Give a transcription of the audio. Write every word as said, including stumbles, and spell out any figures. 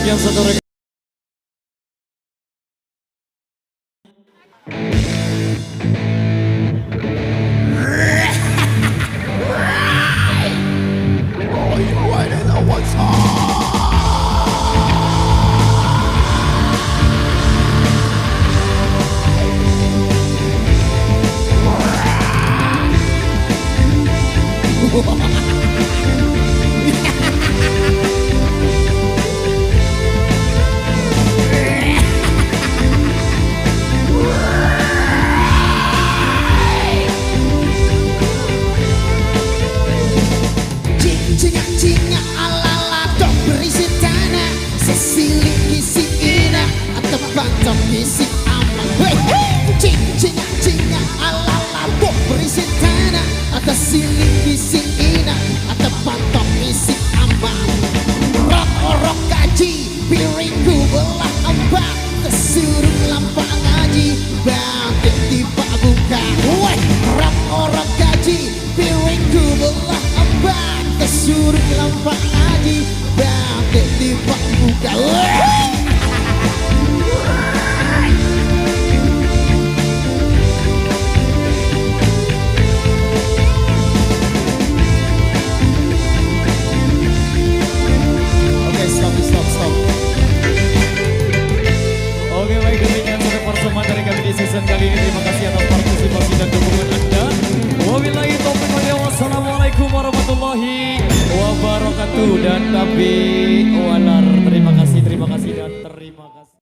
Yang satu rekan. Cing cingak cingak alala dok berisi tanah. Sesili isi ina atau pantok isi aman. Weh, cing cingak cingak alala dok berisi tanah. Atau sili isi ina atau pantok isi aman. Rok orok kaji, piringku belah empat. Kesurung lampak ngaji, batik tiba buka. Weh, rok orok kaji, piringku belah empat. Kesurung lampak ngaji, batik tiba buka. Weh. Oke, stop, stop, stop. Oke, baik, demikian saja persembahan dari kami di season kali ini. Terima kasih atas partisipasi dan dukungan Anda. Wabillahi taufiq wal hidayah. Wassalamualaikum warahmatullahi wabarakatuh. Dan tapi walar. Terima kasih, terima kasih dan terima